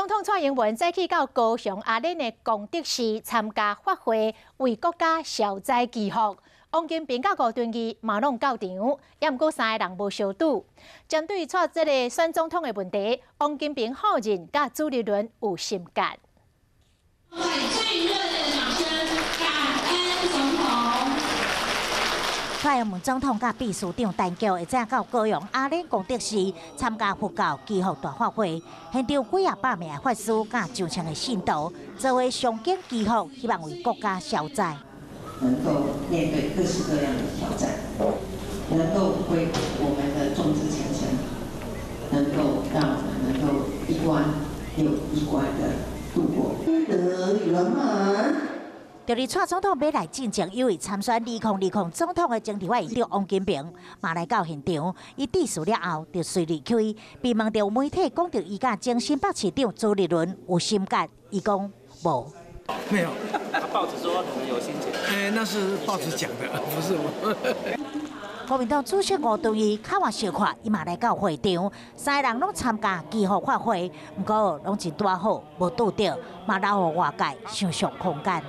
總統蔡英文早起到高雄阿蓮的功德寺參加法會，為國家消災祈福。王金平佮吳敦義嘛攏到場，也毋過三个人無相拄。針對蔡這个選總統的問題，王金平否認佮朱立倫有心結。最熱烈的掌聲，感恩總統。蔡英文總統佮秘書長陳菊會早到高雄阿蓮功德寺參加佛教祈福大法會，現場幾仔百名的法師佮上千的信徒，做伙誦經祈福，希望為國家消災。能夠面對各式各樣的挑戰，能夠為我們的眾志成城，能夠讓我們能夠一關又一關的度過。功德圓滿。就佇蔡總統欲來進前，有意參選2020總統的前立法院長王金平嘛來到現場，伊致辭了後就隨離開，被問著媒體講著伊佮前新北市長朱立倫有心結，伊講無。沒有。報紙說可能有心結。欸，那是報紙講的，不是我。國民黨主席吳敦義較晚小看，伊嘛來到會場，三个人攏參加祈福法會，毋過攏真拄好，無拄著，嘛留予外界想像空間。